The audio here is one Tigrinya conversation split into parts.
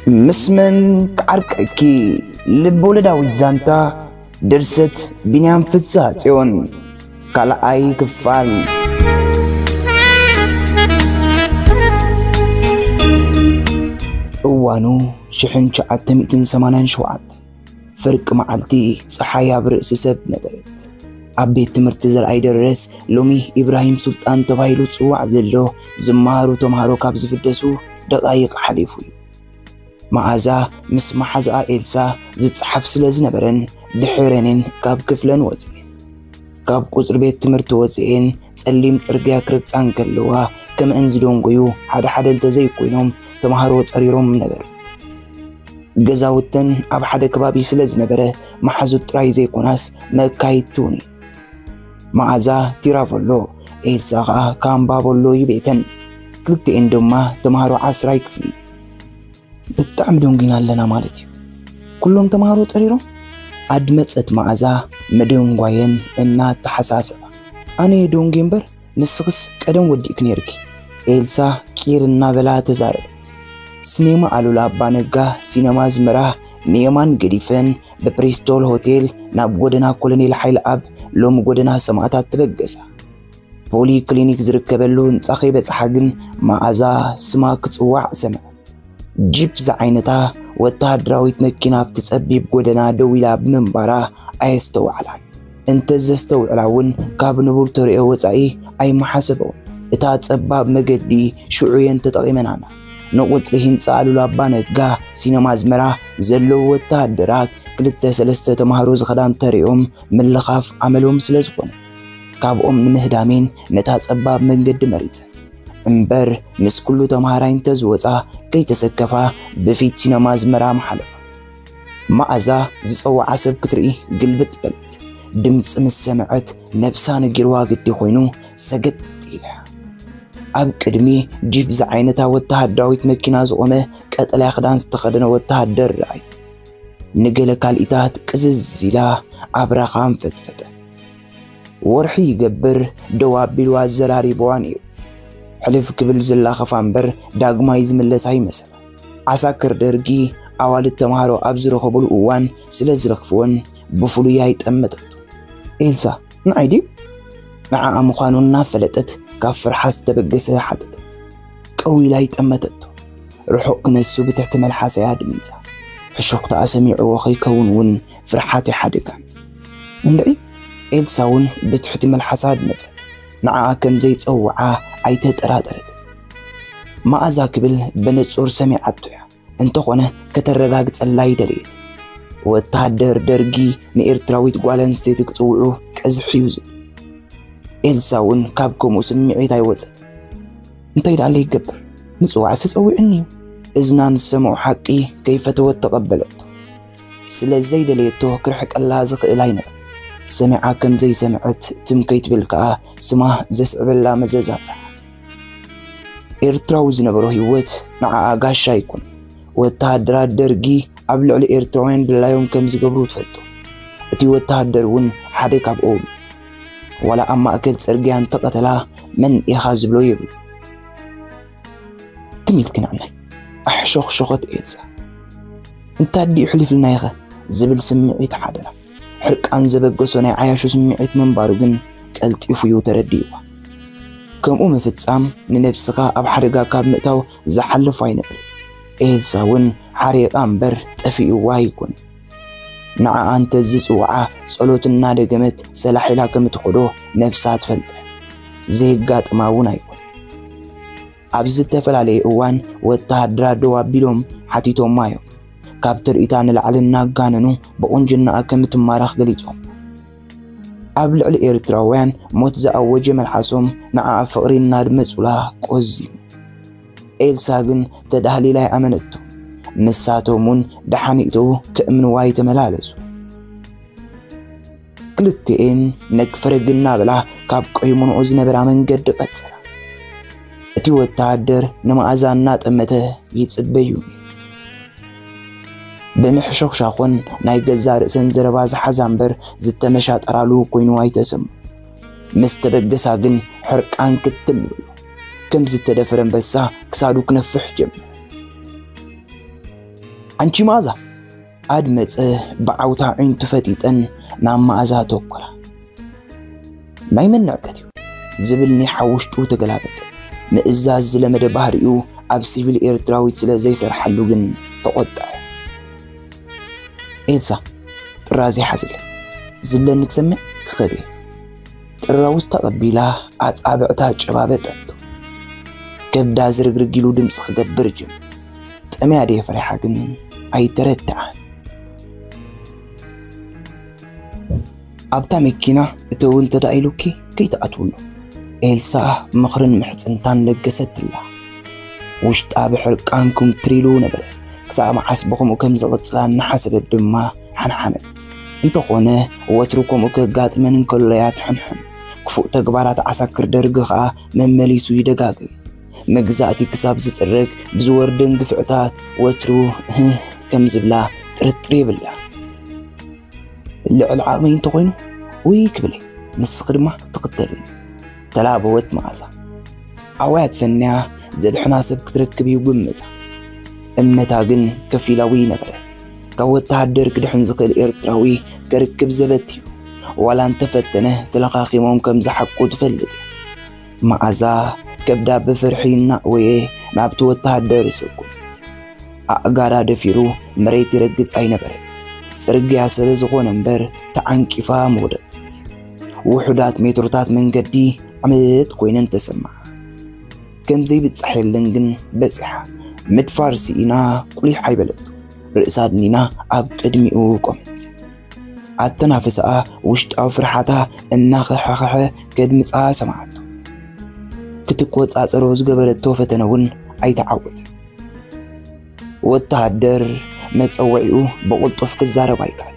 ምስ መን ክዓርቀኪ? ልብ ወለዳዊት ዛንታ፣ ድርሰት ቢንያም ፍስሃ ጽዮን፣ ካልኣይ ክፋል። እዋኑ ሽሕን ትሽዓተ ሚእትን ሰማንያን ሸውዓተን፣ ፍርቂ መዓልቲ፣ ጸሓይ ኣብ ርእሲ ሰብ ነበረት። ኣብ ቤት ትምህርቲ ዘርኣይ ደረስ፣ ሎሚ ኢብራሂም ሱልጣን ተባሂሉ ዝጽዋዕ ዘሎ፣ ዝመሃሩ ተምሃሮ ካብ ዝፍደሱ ደቓይቕ ሓሊፉ እዩ። መኣዛ ምስ መሓዛኣ ኤልሳ ዝጸሓፍ ስለ ዝነበረን፣ ድሒረንን ካብ ክፍለን ወጺኤን። ካብ ቁጽሪ ቤት ትምህርቲ ወጺኤን ጸሊም ጽርግያ ክረግጻ እንከለዋ፣ ከምአን ዝደንጎዩ ሓደ ሓደ እንተዘይኮይኖም፣ ተምሃሮ ጸሪሮም ነበሩ። ገዛውተን ኣብ ሓደ ከባቢ ስለ ዝነበረ፣ መሓዙት ጥራይ ዘይኮናስ መካይድቲ እውን እየን። መኣዛ ቲራቮሎ፣ ኤልሳ ኸኣ ካምባቦሎ እዩ ቤተን። ክልቲኤን ድማ ተምሃሮ ዓስራይ ክፍሊ። ብጣዕሚ ደንጒና ኣለና ማለት እዩ። ኩሎም ተምሃሮ ጸሪሮም? ኣድመጸት መኣዛ መደንጓየን እናተሓሳሰባ። ኣነ ደንጉየ እምበር ንስኽስ ቀደም ወዲእኪ ነይርኪ። ኤልሳ ቂር እናበላ ተዛረበት። ስኔማ ኣሉላ ኣባ ነጋ፣ ሲነማ ኣዝመራ ንየማን ገዲፈን ብፕሪስቶል ሆቴል ናብ ጎደና ኮሎኔል ሓይለኣብ፣ ሎሚ ጎደና ሰማእታት፣ ተበገሳ። ፖሊ ክሊኒክ ዝርከበሉ ህንጻ ከይበጽሓ ግን መኣዛ ስማ ክጽዋዕ ሰምዐት። ጂፕ ዝዓይነታ ወተሃደራዊት መኪና ኣብቲ ጸቢብ ጎደና ደው ኢላ ብምንባራ ኣየስተውዓላን። እንተዘስተውዕላ እውን ካብ ንቡር ተርእዮ ወጻኢ ኣይመሓሰበውን። እታ ጸባብ መገዲ ሽዑ እየን ተጠቒመናላ። ንቁጽሪ ህንጻ ኣሉላ ኣባ ነጋ፣ ሲነማ ኣዝመራ ዘለዉ ወተሃደራት ክልተ ሰለስተ ተምሃሮ ዝኸዳ እንተርእዮም ምልኻፍ ኣመሎም ስለ ዝኾነ፣ ካብኦም ንምህዳሜን ነታ ጸባብ መንገዲ መሪጸን። እምበር ምስ ኩሉ ተምሃራይ እንተዝወጻ ከይተሰከፋ ብፊት ሲነማ ኣዝመራ ምሓለፋ። መኣዛ ዝጸውዓ ሰብ ክትርኢ ግልብጥ በለት። ድምጺ ምስ ሰምዐት ነብሳ ነጊርዋ ግዲ ኮይኑ ሰገጥ ኢላ። ኣብ ቅድሚ ጂፕ ዝዓይነታ ወተሃደራዊት መኪና ዝቖመ ቀጠልያ ክዳን ዝተኸደነ ወተሃደር ረኣየት። ንገለ ካልኢታት ቅዝዝ ኢላ ኣብራኻ ኣንፈጥፈጠ። ወርሒ ይገብር ደው ኣቢሉ ኣዘራሪብዋ ነይሩ። ሕልፍ ክብል ዝላኸፋ እምበር ዳግማይ ዝምለስ ኣይመሰላን። ዓሳክር ደርጊ ኣዋልድ ተምሃሮ ኣብ ዝረኸቡሉ እዋን ስለ ዝረኽብወን ብፍሉይ ኣይጠመተቶ። ኤልሳ፣ ንዓይ ድዩ? ንዓኣ ምዃኑ እናፈለጠት ካብ ፍርሓት ዝተበገሰ ሓተተት። ቀው ኢላ ኣይጠመተቶ። ርሑቕ ክነሱ ብትሕቲ መልሓሳ እያ ድሚጻ። ሕሹኽታኣ ሰሚዕዎ ከይከውን እውን ፍርሓት ይሓድጋን። እንድዒ፣ ኤልሳ እውን ብትሕቲ መልሓሳ ኣድመጸት። ንዓኣ ከም ዘይጸውዓ ኣይተጠራጠረትን። መኣዛ ክብል ብንጹር ሰሚዓቶ እያ። እንተኾነ ከተረጋግጸላ ኣይደለየትን። ወተሃደር ደርጊ ንኤርትራዊት ጓል ኣንስተይቲ ክጽውዑ ቀዝሕ እዩ ዝብል። ኤልሳ እውን ካብ ከምኡ ስምዒት ኣይወጸትን። እንታይ ደኣ ይገብር? ምጽዋዕስ ተጸዊዑኒ እዩ። እዝና ንዝሰምዖ ሓቂ ከይፈተወት ተቐበለቶ። ስለ ዘይደለየቶ ክርሕቀላ ዝኽእል ኣይነበረን። ሰሚዓ ከም ዘይሰምዐት ትም ከይትብል ከኣ ስማ ዘስዕበላ መዘዝ ኣፍርሓ። ኤርትራዊ ዝነበሮ ህይወት ንዓኣ ጋሻ ኣይኮነን። ወተሃደራት ደርጊ ኣብ ልዕሊ ኤርትራውያን ድላዮም ከም ዝገብሩ ትፈልጡ። እቲ ወተሃደር እውን ሓደ ካብኦም። ዋላ ኣብ ማእከል ጽርግያ እንተቐተላ መን ኢኻ ዝብሎ የብሉ። ትም ኢልኪ ንዓናይ፣ ኣሕሾኽሾኸት ኤልሳ። እንታይ ኣዲኡ ሕሊፍልና ኢኸ ዝብል ስምዒት ሓደራ። ሕርቃን ዘበገሶ ናይ ዓያሹ ስምዒት ምንባሩ ግን ቀልጢፉ እዩ ተረዲእዋ። ከምኡ ምፍጻም ንነብስኻ ኣብ ሓደጋ ካብ ምእታው ዝሓልፍ ኣይነበረን። ኤልሳ እውን ሓሪቓ እምበር ጠፊእዋ ኣይኮነን። ንዓኣ እንተዝጽውዓ ጸሎት እናደገመት ሰላሕ ኢላ ከም እትኸዶ ነብሳ ትፈልጠ። ዘየጋጥማ እውን ኣይኮነን። ኣብ ዝተፈላለየ እዋን ወተሃደራት ደው ኣቢሎም ሓቲቶማ እዮም። ካብ ትርኢታ ንላዕሊ እናጋነኑ ብቑንጅናኣ ከም እትማረኽ ገሊጾም። ኣብ ልዕሊ ኤርትራውያን ሞት ዝኣወጀ መልሓሶም ንዓኣ ፍቕሪ እናድመጹላ ቆዚሙ። ኤልሳ ግን ተዳህሊላ ኣይኣመነቶ። ንሳቶም እውን ደሓን ይእተዉ ክእምንዋ ኣይተመላለሱ። ክልቲኤን ነግ ፈረግ እናበላ ካብ ቆይሙንኦ ዝነበራ መንገዲ ቀጸላ። እቲ ወተሃደር ንመኣዛ እናጠመተ ይጽበዩ ነይሩ። ብምሕሾኽሻኾን ናይ ገዛእ ርእሰን ዘረባ ዝሓዛ እምበር ዝተመሻጠራሉ ኮይኑ ኣይተሰምዖ። ምስ ተበገሳ ግን ሕርቃን ክትል ብሎ። ከም ዝተደፈረ ኣንበሳ ክሳዱ ክነፍሕ ጀመረ። ኣንቺ መኣዛ! ኣድመጸ ብዓውታ ኣዒንቱ ፈጢጠን ናብ መኣዛ ኣተኮራ። ናይ መን ንዕቀት እዩ? ዝብል ኒሓ ውሽጡ ተገላበጠ። ምእዛዝ ዝለመደ ባህሪኡ ኣብ ሲቪል ኤርትራዊት ስለ ዘይሰርሓሉ ግን ተቖጥዐ። ኤልሳ፣ ጥራዝ ይሓዝለ። ዝብለኒ ክሰምዕ ክኸዱ። ጥራውዝ ተቐቢላ ኣጻብዕታ ጨባበጠቶ። ከብዳ ዝርግርግ ኢሉ ድምጺ ክገብር ጀመረ። ጠምያ ድየ ፈሪሓ ግን ኣይተረድኣን። ኣብታ መኪና እተው እንተ ደኣ ኢሉኪ ከይትኣትውሉ። ኤልሳ ምኽርን ምሕጽንታን ለገሰትላ። ውሽጣ ብሕርቃን ኩምትር ኢሉ ነበረ። ክሳብ መዓስ ብኸምኡ ከም ዝቕጽላ እናሓሰበት ድማ ሓንሓነት። እንተኾነ ወትሩ ከምኡ ከጋጥመን እንከሎ እያ ትሕንሕን። ክፉእ ተግባራት ዓሳክር ደርጊ ኸኣ መመሊሱ ይደጋግም። መግዛእቲ ክሳብ ዝጽረግ ብዝወርደን ግፍዕታት ወትሩ ህህ ከም ዝብላ ጥርጥር የብላን። ልዕሊ ዓቕመይ እንተኾይኑ ውይ ክብል እየ፣ ንስኺ ድማ ትኽተልኒ። ተላበወት መኣዛ። ኣውያት ፈንያ ዘድሕና ሰብ ክትረክብ እዩ ግምታ። እምነታ ግን ከፊላዊ ነበረ። ካብ ወተሃደር ክድሕን ዝኽእል ኤርትራዊ ከርክብ ዘበት እዩ። ዋላ እንተፈተነ ተለኻኺሞም ከም ዝሓቁ ትፈልጥ እያ። መኣዛ ከብዳ ብፍርሒ እናእወየ ናብቲ ወተሃደር ሰጉመት። ኣእጋራ ደፊሩ መሬት ይረግጽ ኣይነበረን። ጽርግያ ስለ ዝኾነ እምበር ተዓንቂፋ ምወደቐት። ውሑዳት ሜትሮታት መንገዲ ዓመት ኮይነን ተሰምዓ። ከም ዘይብጻሕ የለን ግን በጺሓ። ምድፋር ስኢና ቁሊሕ ኣይበለቶ። ርእሳ ኣድኒና ኣብ ቅድሚኡ ቆመት። ኣተናፍሳኣ ውሽጣዊ ፍርሓታ እናኸሓኸሐ ከድምጻ ሰምዓቶ። ክትቆጻጸሮ ዝገበረቶ ፈተነ እውን ኣይተዓወተን። ወተሃደር መጸውዒኡ ብቕልጡፍ ክዛረብ ኣይከኣለን።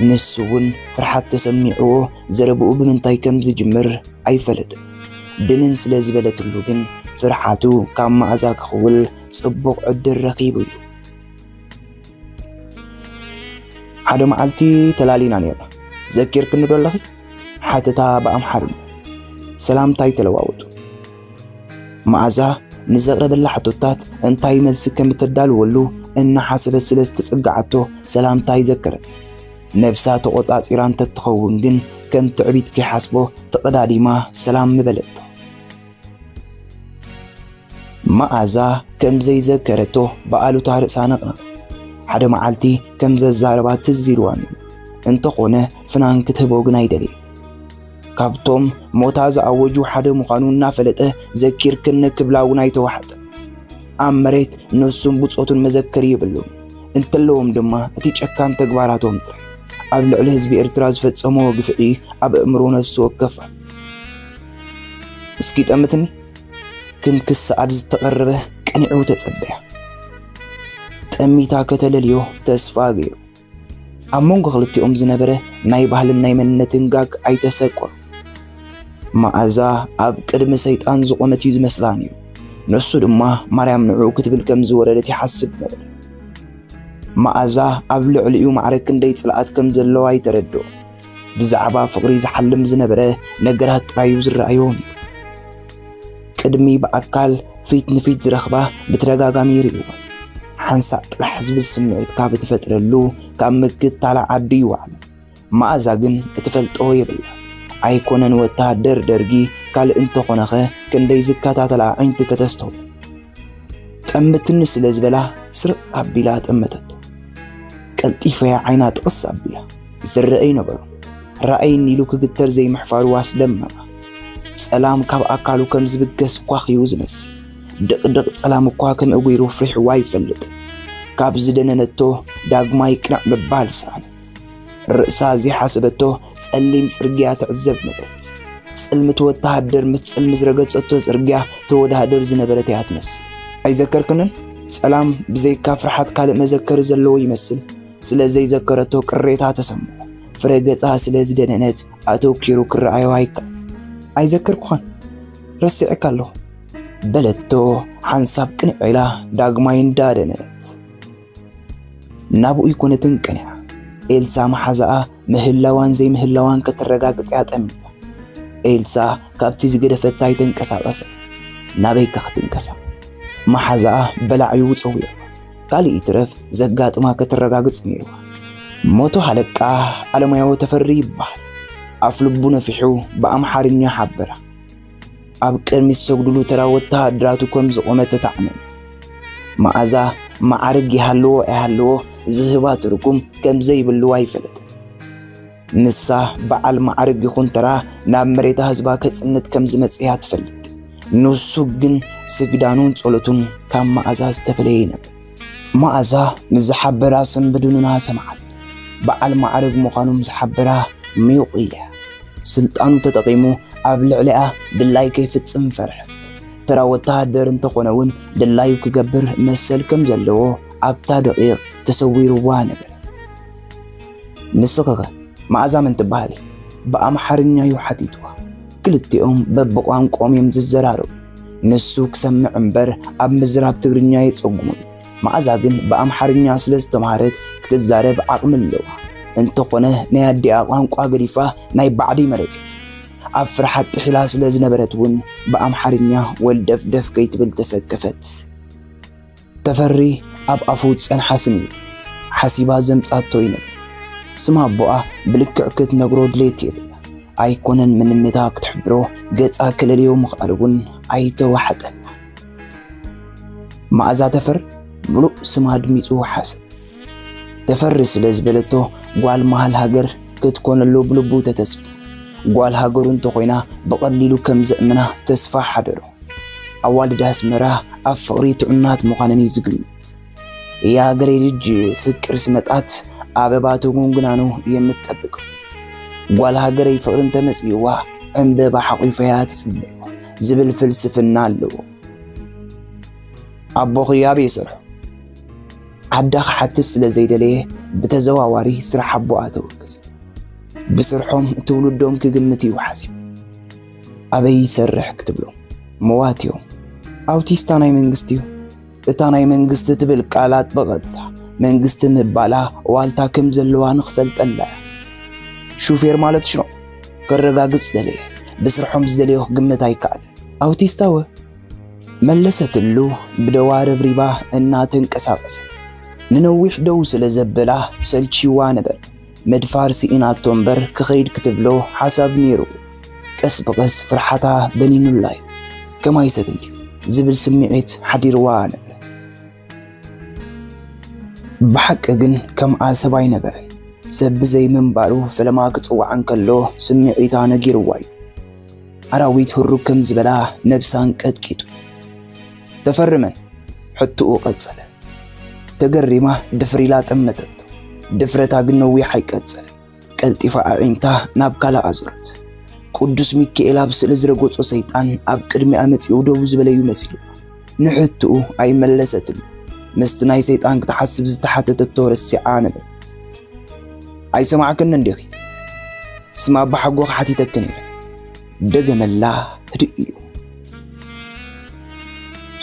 ንሱ እውን ፍርሓት ተሰሚዕዎ ዘረብኡ ብምንታይ ከም ዝጅምር ኣይፈለጥን። ድንን ስለ ዝበለትሉ ግን ፍርሓቱ ካብ መኣዛ ክኽውል ጽቡቕ ዕድል ረኺቡ እዩ። ሓደ መዓልቲ ተላሊና ነይርና። ዘኪርክኒ ዶ ኣለኺ? ሓተታ ብኣምሓርኛ። ሰላምታ ኣይተለዋወጡ። መኣዛ ንዘቕረበላ ሕቶታት እንታይ መልሲ ከም እተዳልወሉ እናሓሰበት ስለ ዝተጸግዓቶ ሰላምታ ኣይዘከረት። ነብሳ ተቖጻጺራ እንተትኸውን ግን ከም ትዕቢት ከይሓስቦ ተቐዳዲማ ሰላም ምበለቶ። መኣዛ ከም ዘይዘከረቶ ብኣሉታ ርእሳ ነቕነቐት። ሓደ መዓልቲ ከም ዘዛረባ ትዝ ኢልዋ ነይሩ። እንተኾነ ፍናን ክትህቦ ግን ኣይደለየት። ካብቶም ሞታ ዝኣወጁ ሓደ ምዃኑ እናፈለጠ ዘኪርክኒ ክብላ እውን ኣይተዋሕጠን። ኣብ መሬት ንሱን ብጾቱን መዘከሪ የብሉን። እንተለዎም ድማ እቲ ጨካን ተግባራቶም ጥራይ። ኣብ ልዕሊ ህዝቢ ኤርትራ ዝፈጸምዎ ግፍዒ ኣብ ኣእምሮ ነፍሲ ወከፍ ኣሎ። እስኪ ጠምትኒ። ክንክስ ሰዓት ዝተቐረበ ቀኒዑ ተጸበያ። ጠሚታ ከተለልዮ ተስፋ ገይሩ። ኣብ መንጎ ክልቲኦም ዝነበረ ናይ ባህልን ናይ መንነትን ጋግ ኣይተሰቆሩ። መኣዛ ኣብ ቅድሚ ሰይጣን ዝቖመት እዩ ዝመስላ ነይሩ። ንሱ ድማ ማርያም ንዕኡ ክትብል ከም ዝወረደት ይሓስብ ነበረ። መኣዛ ኣብ ልዕሊኡ ማዕረ ክንደይ ጽልኣት ከም ዘለዋ ኣይተረድኦ። ብዛዕባ ፍቕሪ ዝሓልም ዝነበረ ነገራት ጥራይ እዩ ዝረኣዮ ነይሩ። ቅድሚ ብኣካል ፊት ንፊት ዝረኽባ ብተደጋጋሚ ይርእይዋ። ሓንሳእ ጥራሕ ዝብል ስምዒት ካብ እትፈጥረሉ ካብ ምክታላ ዓዲ ይወዓል። መኣዛ ግን እትፈልጦ የብላ። ኣይኮነን ወተሃደር ደርጊ ካልእ እንተኾነኸ ክንደይ ዝከታተላ ኣዒንቲ ከተስተውዕል። ጠምትኒ ስለ ዝበላ ስርቕ ኣቢላ ጠመተቶ። ቀልጢፈያ ዓይና ጥቕስ ኣቢላ ዝረአ ይነበሮ። ረኣይኒ ኢሉ ክግተር ዘይምሕፋሩ ኣስደመማ። ጸላም ካብ ኣካሉ ከም ዝብገስ እኳ ኽዩ ዝመስል። ድቕድቕ ጸላም እኳ ከም እጉይሩ ፍሪሕዋ ይፈልጥ። ካብ ዝደነነቶ ዳግማይ ቅንዕ ምባል ሰኣነት። ርእሳ ዘይሓሰበቶ ጸሊም ጽርግያ ትዕዘብ ነበረት። ጽልምቲ ወተሃደር ምስ ጽልሚ ዝረገጸቶ ጽርግያ ተወዳህደር ዝነበረት እያ ትመስል። ኣይዘከርክንን? ጸላም ብዘይካ ፍርሓት ካልእ መዘከሪ ዘለዎ ይመስል። ስለ ዘይዘከረቶ ቅሬታ ተሰምዖ። ፍረ ገጻ ስለ ዝደነነት ኣተኪሩ ክረኣዮ ኣይከኣል። ኣይዘከርኩኻን። ረሲዕካ ኣለኹ። በለቶ ሓንሳብ ቅንዕ ኢላ ዳግማይ እንዳደነነት። ናብኡ ኣይኮነትን ቀኒዓ። ኤልሳ መሓዛኣ ምህላዋን ዘይምህላዋን ከተረጋግጽ እያ ጠሚታ። ኤልሳ ካብቲ ዝገደፈታ ኣይተንቀሳቐሰት። ናበይካ ክትንቀሳቐስ? መሓዛኣ በላዕዩ ጸዊዑ። ካልእ ይትረፍ ዘጋጥማ ከተረጋግጽ ነይርዋ። ሞቶ ሃለቃ ኣለማየሁ ተፈሪ ይበሃል። ኣፍ ልቡ ነፊሑ ብኣምሓርኛ ሓበራ። ኣብ ቅድሚ ዝሰግዱሉ ተራ ወተሃደራቱ ከም ዝቖመ ተታዕመመ። መኣዛ ማዕርግ ይሃልዎ ኣይሃልዎ ዝህባ ትርጉም ከም ዘይብልዋ ኣይፈለጠን። ንሳ በዓል ማዕርግ ይኹን ተራ ናብ መሬታ ህዝባ ከጽንት ከም ዝመጽእ እያ ትፈልጥ። ንሱ ግን ስግዳኑን ጸሎቱን ካብ መኣዛ ዝተፈለየ ይነብር። መኣዛ ንዝሓበራ ስም ብድኑና ሰምዓት። በዓል ማዕርግ ምዃኑ ምስ ሓበራ ምዩቕ ኢለ። ስልጣኑ ተጠቒሙ ኣብ ልዕሊኣ ድላይ ከይፍጽም ፈርሐት። ተራ ወተሃደር እንተኾነ እውን ድላዩ ክገብር መሰል ከም ዘለዎ ኣብታ ደቂቕ ተሰዊርዋ ነበረ። ንስኺኸ መኣዛ መን ትበሃሊ? ብኣምሓርኛ እዩ ሓቲትዋ። ክልቲኦም በብቋንቋኦም እዮም ዝዘራረቡ። ንሱ ክሰምዕ እምበር ኣብ ምዝራብ ትግርኛ የጸጉሙ እዩ። መኣዛ ግን ብኣምሓርኛ ስለ ዝተምሃረት ክትዛረብ ዓቕሚ ኣለዋ። እንተኾነ ናይ ኣዲኣ ቋንቋ ገዲፋ ናይ ባዕዲ መረጸ። ኣብ ፍርሓት ጥሒላ ስለ ዝነበረት እውን ብኣምሓርኛ ወልደፍደፍ ከይትብል ተሰከፈት። ተፈሪ ኣብ ኣፉ ዝጸንሓ ስም እዩ። ሓሲባ ዘምጻቶ ይነብር። ስም ኣቦኣ ብልክዕ ክትነግሮ ድሌት የብላ። ኣይኮነን መንነታ ክትሕብሮ፣ ገጻ ክለልዮ ምኽኣል እውን ኣይተዋሕጠላ። መኣዛ ተፈር ምሉእ ስማ ኣድሚጹ ሓሰብ። ተፈሪ ስለ ዝበለቶ ጓል መሃል ሃገር ክትኮነሉ ብልቡ ተተስፋ። ጓል ሃገሩ እንተኾይና ብቐሊሉ ከም ዘእምና ተስፋ ሓደሮ። ኣዋልድ ኣስመራ ኣብ ፍቕሪ ጥዑናት ምዃነን እዩ ዝግምት። የሀገሬ ልጅ ፍቅር ሲመጣት አበባ ተጎንጉና ነው የምትጠብቀው። ጓል ሃገረይ ፍቕሪ እንተመጺእዋ ዕምበባ ሓቒፋ እያ ትጽበዮ ዝብል ፍልስፍና ኣለዎ። ኣቦኺ ኣበይ ይሰርሑ? ዓዳ ክሓትት ስለ ዘይደለየ ብተዘዋዋሪ ስራሕ ኣቦኣ ተወገዘ። ብስርሖም ትውልዶም ክግምት እዩ ሓሲቡ። ኣበይ ይሰርሕ ክትብሎ መዋት እዮም። ኣውቲስታ ናይ መንግስቲ እዩ። እታ ናይ መንግስቲ ትብል ቃል ኣጥበቐታ። መንግስቲ ምባላ ዋልታ ከም ዘለዋ ንኽፈልጠላ እያ። ሹፌር ማለት ሽኖ ከረጋግጽ ደለየ። ብስርሖም ዝደለዮ ክግምት ኣይከኣልን። ኣውቲስታ ወ መለሰትሉ ብደዋ ረብሪባ እናተንቀሳቐሰት። ንነዊሕ ደው ስለ ዘበላ ሰልችዋ ነበር። ምድፋር ስኢናቶ እምበር ክኸይድ ክትብሎ ሓሳብ ነይሩ። ቀስ ብቐስ ፍርሓታ በኒኑላ እዩ። ከማይ ሰብ እንድዩ ዝብል ስምዒት ሓዲርዋ ነበር። ብሓቂ ግን ከምኣ ሰብ ኣይነበረን። ሰብ ብዘይ ምንባሩ ፈለማ ክጽዋዕ እንከሎ ስምዒታ ነጊርዋ እዩ። ኣራዊት ህሩግ ከም ዝበላ ነብሳ እንቀጥቂጡ። ተፈርመን ሕትኡ ቀጸለ። ተገሪማ ድፍር ኢላ ጠመተቶ። ድፍረታ ግን ነዊሕ ኣይቀጸለን። ቀልጢፋ ኣዒንታ ናብ ካልእ ኣዞረት። ቅዱስ ሚካኤል ኣብ ስእሊ ዝረገጾ ሰይጣን ኣብ ቅድሚኣ መጺኡ ደው ዝበለ እዩ መሲሉ። ንሕትኡ ኣይመለሰትሉ። ምስቲ ናይ ሰይጣን ክትሓስብ ዝተሓተተቶ ረሲዓ ነበረት። ኣይሰማዕክንን ዲኺ? ስም ኣባሓጎኺ ሓቲተኪ ነይረ። ደገመላ ህድእ ኢሉ።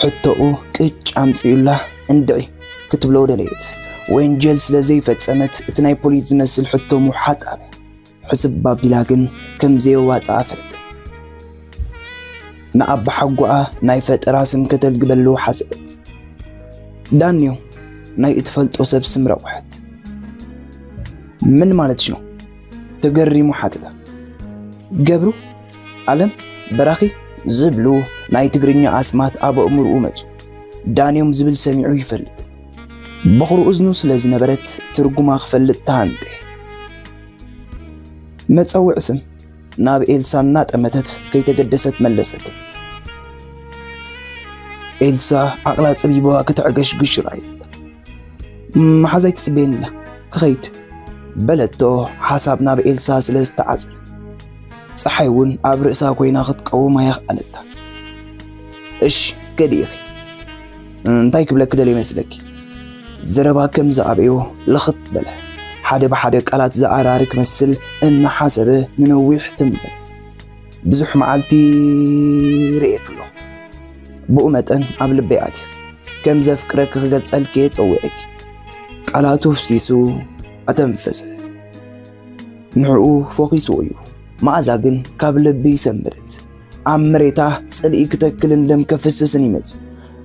ሕቶኡ ቅጭ ኣምጺኡላ እንድዒ ክትብሎ ደለየት። ወንጀል ስለ ዘይፈጸመት እቲ ናይ ፖሊስ ዝመስል ሕቶ ምውሓጥ ኣበያ። ሕስብ ኣቢላ ግን ከም ዘየዋጽኣ ፈለጠት። ንኣባሓጎኣ ናይ ፈጠራ ስም ከተልግበሉ ሓሰበት። ዳንዮ ናይ እትፈልጦ ሰብ ስም ረቑሐት። ምን ማለትሽ ነው? ተገሪሙ ሓተታ። ገብሩ፣ ኣለም፣ በራኺ ዝብሉ ናይ ትግርኛ ኣስማት ኣብ ኣእምርኡ መጹ። ዳንዮም ዝብል ሰሚዑ ይፈልጥ። በኹሪ እዝኑ ስለ ዝነበረት ትርጉማ ክፈልጥ ተሃንጠ። መጸውዒ ስም ናብ ኤልሳ እናጠመተት ከይተገደሰት መለሰት። ኤልሳ ዓቕላ ጸቢባዋ ክትዕገሽግሽ ረኣየት። መሓዛይ ትጽበየኒ ኣላ፣ ክኸይድ በለቶ ሓሳብ ናብ ኤልሳ ስለ ዝተዓጸለ። ጸሓይ እውን ኣብ ርእሳ ኮይና ክትቀውም ኣየኽኣለታ። እሺ፣ ከዲ ኢኺ። እንታይ ክብለኪ ደልየ ይመስለኪ? ዘረባ ከም ዝኣበዮ ልኽት በለ። ሓደ ብሓደ ቃላት ዝኣራሪ ክመስል እናሓሰበ ንነዊሕ ትም በለ። ብዙሕ መዓልቲ ርእየኪ ኣለኹ። ብኡ መጠን ኣብ ልበይ ኣትዩ። ከም ዘፍቅረኪ ክገልጸልኪ እየ ጸዊዐኪ። ቃላቱ ፍሲሱ ኣተንፈሰ። ንዕኡ ፎኪስዎ እዩ። መኣዛ ግን ካብ ልቢ ይሰንበደት። ኣብ መሬታ ጽልኢ ክተክልን ደም ከፍስስን ይመጽእ።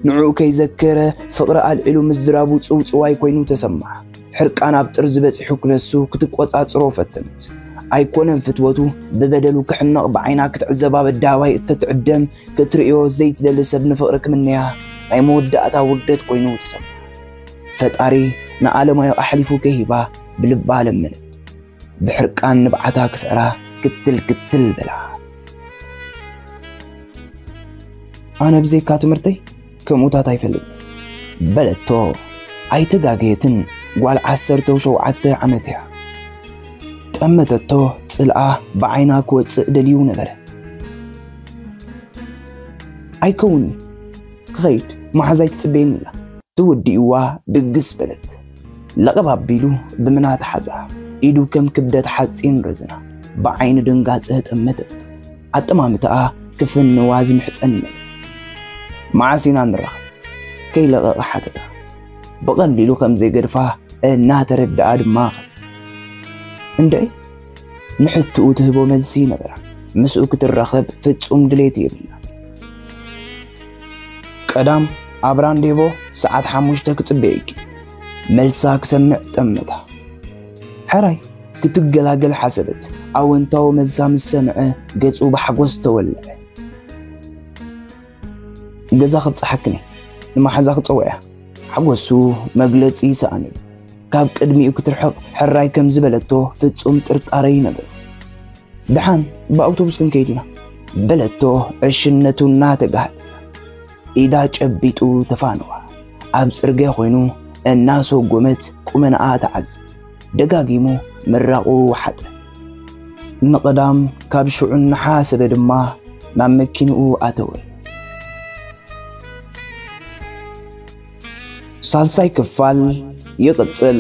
ንዕኡ ከይዘከረ ፍቕሪ ኣልዒሉ ምዝራቡ ጽውጽዋይ ኮይኑ ተሰምዓ። ሕርቃን ኣብ ጥርዚ በጺሑ ክነሱ ክትቆጻጽሮ ፈተነት። ኣይኮነን ፍትወቱ ብበደሉ ክሕነቕ ብዓይና ክትዕዘባ በዳዋይ እተትዕደም ክትርእዮ ዘይትደሊ ሰብ ንፍቕሪ ክምነያ ናይ መወዳእታ ውርደት ኮይኑ ተሰምዓ። ፈጣሪ ንዓለማዮ ኣሕሊፉ ከይህባ ብልባ ለመነት። ብሕርቃን ንብዓታ ክስዕራ ክትል ክትል በላ። ኣነ ብዘይካ ትምህርተይ ከምኡታት ኣይፈልጥን በለቶ። ኣይተጋገየትን። ጓል ዓሰርተ ሸውዓተ ዓመት እያ። ጠመተቶ። ጽልኣ ብዓይና ክወጽእ ደልዩ ነበረ። ኣይከውን ክኸይድ መሓዛይ ትጽበየኒ ኣላ። ትውድእዋ ድግስ በለት። ለቐብ ኣቢሉ ብምና ተሓዛ። ኢዱ ከም ክብደት ሓጺን ረዘና። ብዓይኒ ድንጋጸ ጠመተት። ኣጠማምታኣ ክፍንዋ ዝምሕጸን መን። መዓስ ኢና ንራኸብ? ከይለቐቐ ሓተታ። ብቐሊሉ ከም ዘይገድፋ እናተረድኣ ድማ ኸ-፣ እንድዒ ንሕትኡ ትህቦ መልሲ ነበራ። ምስኡ ክትራኸብ ፍጹም ድሌት የብላ። ቀዳም ኣብ ራንዴቮ ሰዓት ሓሙሽተ ክጽበየኪ። መልሳ ክሰምዕ ጠመታ። ሕራይ ክትገላገል ሓሰበት። ኣወንታዊ መልሳ ምስ ሰምዐ ገጹ ብሓጎስ ተወልዐ። ገዛ ክብጽሓክኒ ንመሓዛ ክጸውዕያ። ሓጎሱ መግለጺ ይሰኣነሉ። ካብ ቅድሚኡ ክትርሕቕ ሕራይ ከም ዝበለቶ ፍጹም ጥርጣረ ይነበሮ። ደሓን ብኣውቶቡስ ክንከይድ ኢና በለቶ ዕሽነቱ እናተጋህደ። ኢዳ ጨቢጡ ተፋነዋ። ኣብ ጽርግያ ኮይኑ እናሰጎመት ቁመናኣ ተዓዝብ። ደጋጊሙ ምራቑ ወሓጠ። ንቐዳም ካብ ሽዑ እናሓሰበ ድማ ናብ መኪንኡ ኣተወ። ሳልሳይ ክፋል ይቕጽል።